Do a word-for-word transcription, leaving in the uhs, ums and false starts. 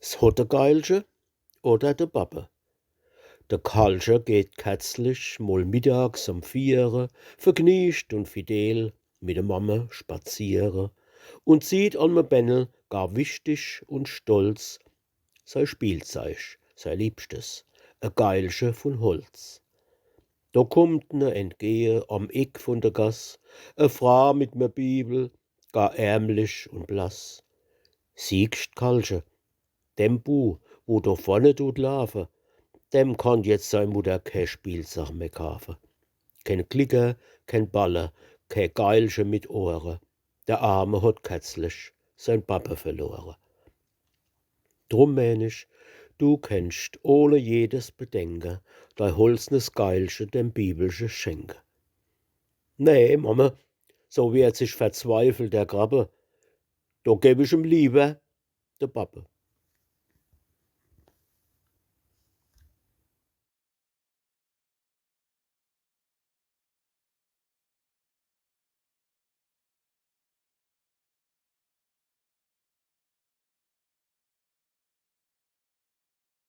S Hottegeilche oder de Babbe. De Kallche geht kärzlich mol mittags um viere, vergniecht und fidel, mit de Mamme spaziere und sieht an me Bennel gar wichtig und stolz sei Spielzeig, sei liebstes, e Geilche vun Holz. Do kummt ne entgehe am Eck vun de Gass e Fra mit me Bibel, gar ärmlich und blass. „Siehscht, Kallche, dem Bu, wo do vorne dut laafe, dem kann jetzt sei Mutter kä Spielsach mehr kaafe. Ken Klicker, ken Balle, kä Geilche mit Ohre. Der Arme hot kärzlich sein Babbe verlore. Drum meen ich, du kennscht ohne jedes Bedenke dei holznes Geilche dem Bibelche schenke.“ „Nee, Mamme, so wehrt sich verzweifelt der Krabbe, do geb ich em lieber de Babbe.“